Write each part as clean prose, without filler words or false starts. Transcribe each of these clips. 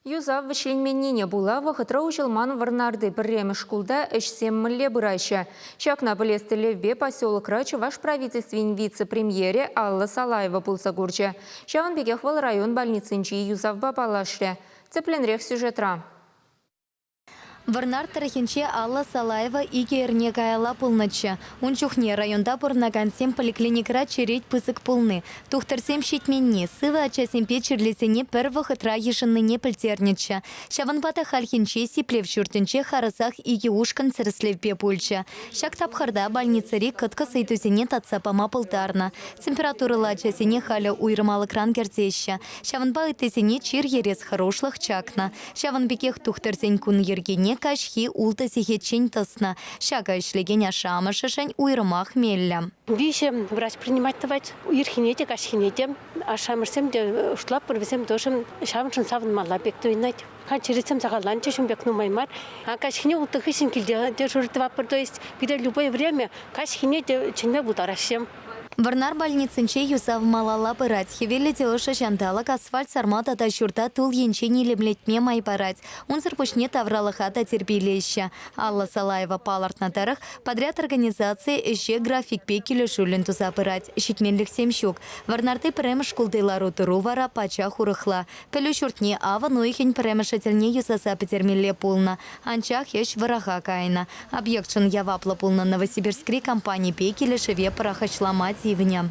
Юсав вӗҫленменнине пула вӑхӑтра уҫӑлман Вӑрнарти пӗрремӗш шкулта ӗҫсем мӗнле пыраҫҫӗ? Ҫакна пӗлес тӗллевпе поселокра Чӑваш правительствин вице-премьерӗ Алла Салаева пулса курчӗ. Ҫавӑн пекех вӑл район больницинчи юсавпа паллашрӗ. Тӗплӗнрех сюжетра. Вӑрнар тӑрӑхӗнче Алла Салаева икӗ эрне каялла пулнӑччӗ. Ун чухне районта пурӑнакансем поликлиникӑра черет пысӑк пулни, тухтӑрсем ҫитменни, сывӑ ачасемпе чирлисене пӗр вӑхӑтра йышӑннине пӗлтернӗччӗ. Ҫавӑнпа та хальхинче сиплев ҫуртӗнче харӑсах икӗ ушкӑн тӗрӗслевпе пулчӗ. Ҫак тапхӑрта больницӑри кӑткӑс ыйтусене татса пама пултарнӑ. Температурӑллӑ ачасене халӗ уйрӑм алӑкран кӗртеҫҫӗ. Ҫавӑнпа ыттисене чир ерес хӑрушлӑх чакнӑ. Ҫавӑн пекех тухтӑрсен кун йӗркине каҫхи ултӑ сехетчен тӑснӑ. Ҫакӑ ӗҫлекен ашшӗ-амӑшӗшӗн уйрӑмах меллӗ. Виҫӗ врач принимать тӑвать. Ирхине те, каҫхине те. Ашшӗ-амӑшсем те шутлатпӑр, вӗсем тоже ҫавӑншӑн савӑнмалла пек туйӑнать. Халь черетсем сахалланчӗҫ, ун пек нумай мар. А каҫхине улттӑ хыҫҫӑн килте дежур тӑватпӑр. То есть пире любое время каҫхине те чӗнме пултараҫҫӗ. Вӑрнар больницинче юсав малалла пырать. Хӗвеллӗ те ӑшӑ ҫанталӑк асфальт сарма тата ҫурта тул енчен илемлетме май парать. Унсӑр пуҫне тавралӑха та тирпейлеҫҫӗ. Алла Салаева палӑртнӑ тӑрӑх, подряд организацийӗ ӗҫе графикпе килӗшӳллӗн туса пырать, ҫитменлӗхсем ҫук. Вӑрнарти пӗрремӗш шкулти лару-тӑру вара пачах урӑхла. Пӗлӳ ҫуртне авӑн уйӑхӗн пӗрремӗшӗ тӗлне юсаса пӗтермелле пулнӑ, анчах ӗҫ вӑраха кайнӑ. Объектшӑн яваплӑ пулнӑ Новосибирскри компанипе килӗшӗве пӑрахӑҫлама тивнӗ.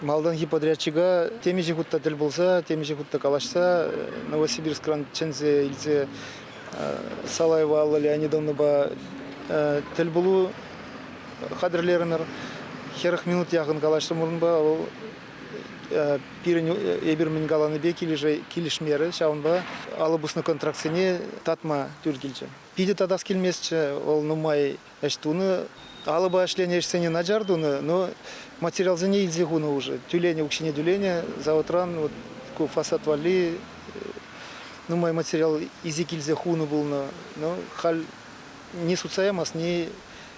Малтанхи подрядчика темиҫе хут та тӗл пулса, темиҫе хут та калаҫса Новосибирскран чӗнсе илсе Салаева Алла Леонидовнӑпа тӗл пулу хатӗрлерӗмӗр. 40 минут яхӑн калаҫрӑмӑр унпа. Вӑл пирӗн эпир мӗн каланипе килӗшмерӗ, ҫавӑнпа алӑ пуснӑ контрактсене татма тӳр килчӗ. Питӗ татас килместчӗ, вӑл нумай ӗҫ тунӑ. Алӑпа ӗҫленӗ ӗҫсене начар тунӑ, но материалсене илсе хунӑ уже. Тӳленӗ, укҫине тӳленӗ. Заводран вот ку фасад валли нумай материал илсе килсе хунӑ пулнӑ. Но халь ни сутса ямасть, ни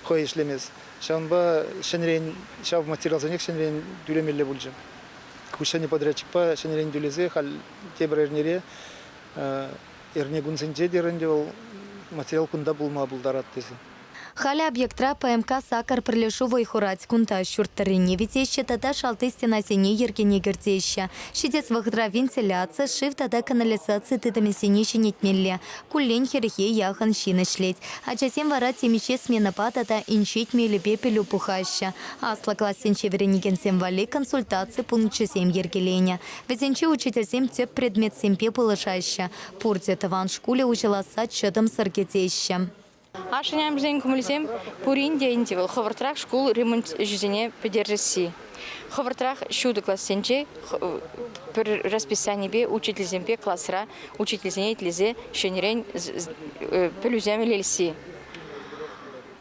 хӑй ӗҫлемест. Ҫавӑнпа ҫӗнӗрен ҫав материалсенех ҫӗнӗрен тӳлемелле пулчӗ. Ку ҫӗнӗ подрядчикпа ҫӗнӗрен тӳлесе халь тепӗр эрнере эрне кунсенче те ӗнтӗ вӑл материал кунта пулма пултарать тесе. Халӗ объектра ПМК-сакӑр пӗрлешӳ вӑй хурать. Кунта ҫурт тӑррине витеҫҫӗ тата шалти стенасене йӗркене кӗртеҫҫӗ. Ҫитес вӑхӑтра вентиляци, шыв тата канализаци тытӑмӗсене ҫӗнетмелле. Куллен хӗрӗхе яхӑн ҫын ӗҫлет. Ачасем вара темиҫе сменӑпа тата инҫет мелӗпе пӗлӳ пухаҫҫӗ. Аслӑ классенче вӗренекенсем валли консультаци пункчӗсем йӗркеленӗ. Вӗсенче учительсем тӗп предметсемпе пулӑшаҫҫӗ. Пурте тӑван шкулӗ уҫӑласса чӑтӑмсӑр кӗтеҫҫӗ. Ашшӗн-амӑшӗсен кӑмӑлӗсем пурин те ӗнтӗ вӑл хӑвӑртрах шкул ремонт ӗҫӗсене пӗтересси. Хӑвӑртрах ҫутӑ классенче пӗр расписанипе учительсемпе класра учительсене итлесе ҫӗнӗрен пӗлӳсем илесси.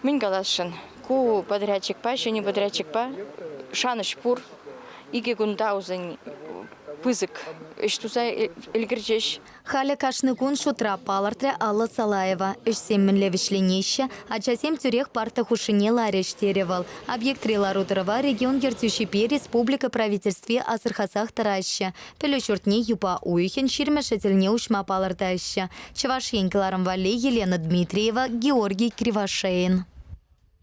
Мӗн каласшӑн, ку подрядчикпа, ҫӗнӗ подрядчикпа шанӑҫ пур. Икӗ кунта усен пысӑк ӗҫ туса ӗлкӗрчӗҫ. Халӗ кашни кун шутра, палӑртрӗ Алла Салаева. Ӗҫсем мӗнле вӗҫленеҫҫӗ, ачасем тӳрех парта хушшине ларӗҫ, терӗ вӑл. Объектри лару-тӑрӑва регион ертӳҫипе республика правительстви асӑрхасах тӑраҫҫӗ. Пӗлӳ ҫуртне юпа уйӑхӗн ҫирмӗшӗ тӗлне уҫма палӑртаҫҫӗ. Чӑваш Ен кӑларӑм валли Елена Дмитриева, Георгий Кривошеин.